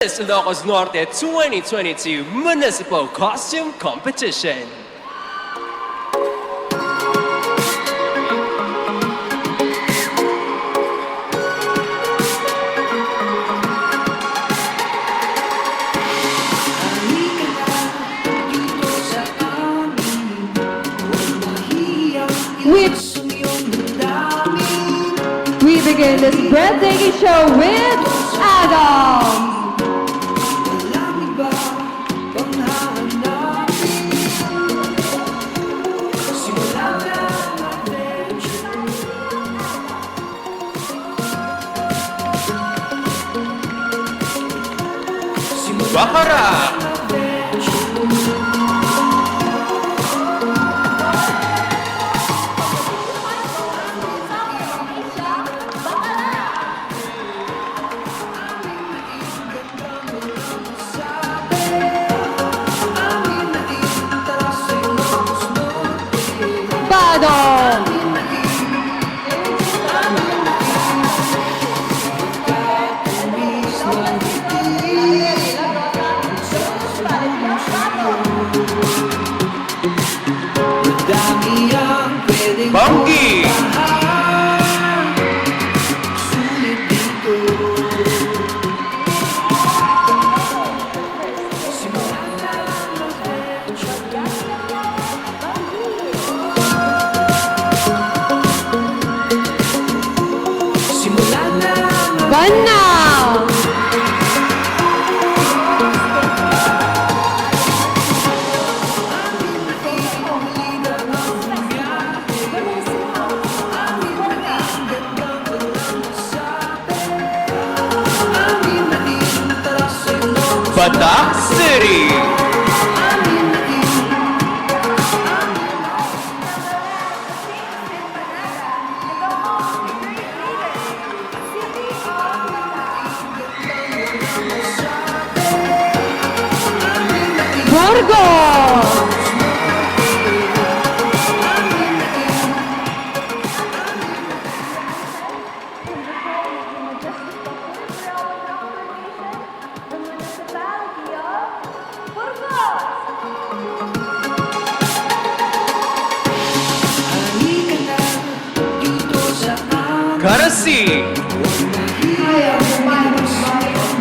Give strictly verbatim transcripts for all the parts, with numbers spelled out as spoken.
Miss Ilocos Norte twenty twenty-two Municipal Costume Competition. We, we begin this breathtaking show with Adams. Bacharach. Bado. Banggi. Banna. Batak City. Burgos. Carasi. I am the man of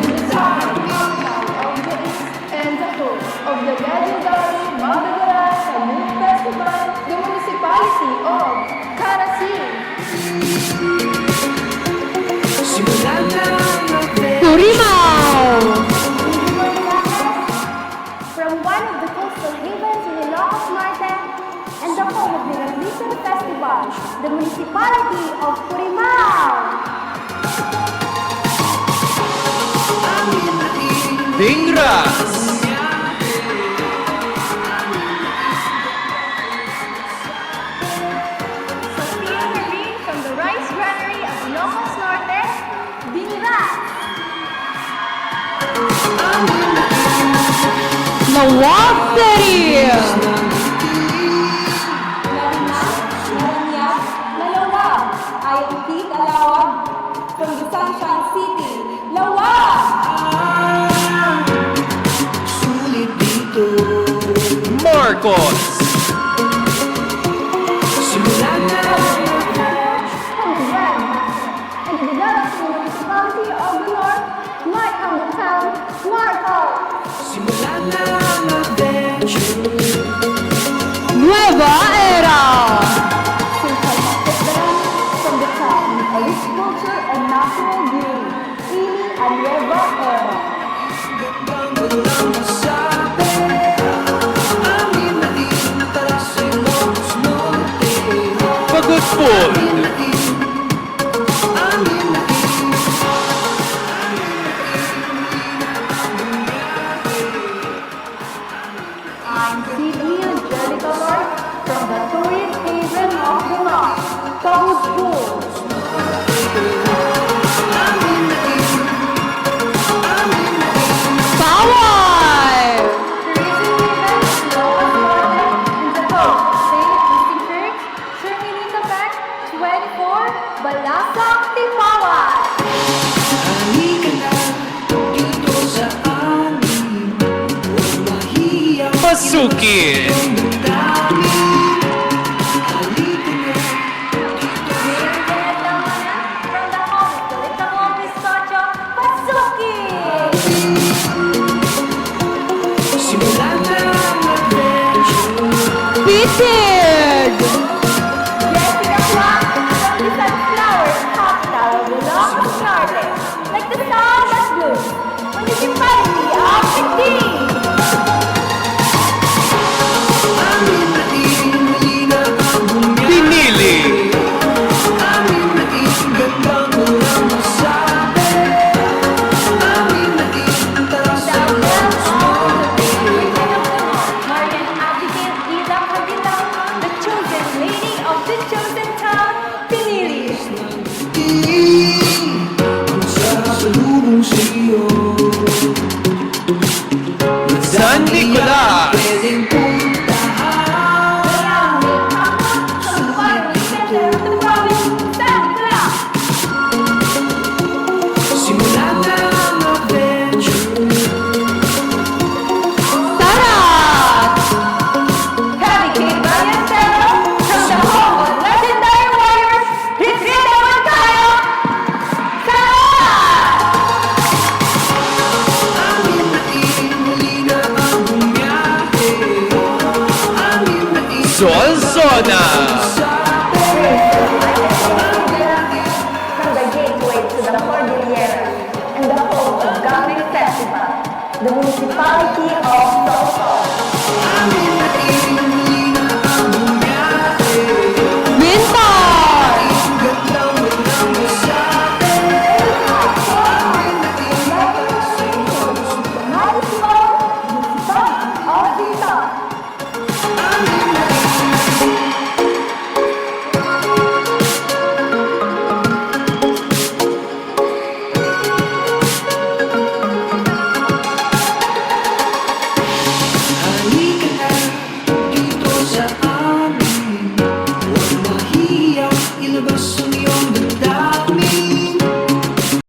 the town of the East and the host of the legendary Magdalena Salud Festival, the municipality of Carasi. Purimao. From one of the coastal havens in Ilocos Norte and the home of the Revolution Festival, the municipality of Purimao. Dingras. Sophia Marie from the Rice Granary of Ilocos Norte, Dingras. Laoag City. Laoag, Laoag, Laoag. I am Pete Alaoag from the Sunshine City, Laoag. Marcos. And the Municipality of the North, my humble town, Marcos. Nueva Era. From the town of rich culture and natural beauty, Ili a Nueva Era. Pagudpud. I'm Sydney Angelica Lloyd from the tourist haven of the North, Pagudpud. Paway! Tourism haven of Ilocos Norte and the home of Saint Christian Church, Sherminita Bank, Suki. Pasuki! Fitted! Jessica Clark from the Sunflower Capital of Ilocos Norte, like the sun that blooms. Municipality of Tigdig. Pinili. Marian Abigail Ida Candila, the chosen lady of the chosen town, Pinili. San Nicolas. Sara! Heavy King Ballesteros from the home of legendary warriors, Hidrita Moncayo, Sara! Solsona! From the gateway to the Cordillera and the home of Gamay Festival, the municipality of Solsona. Winter!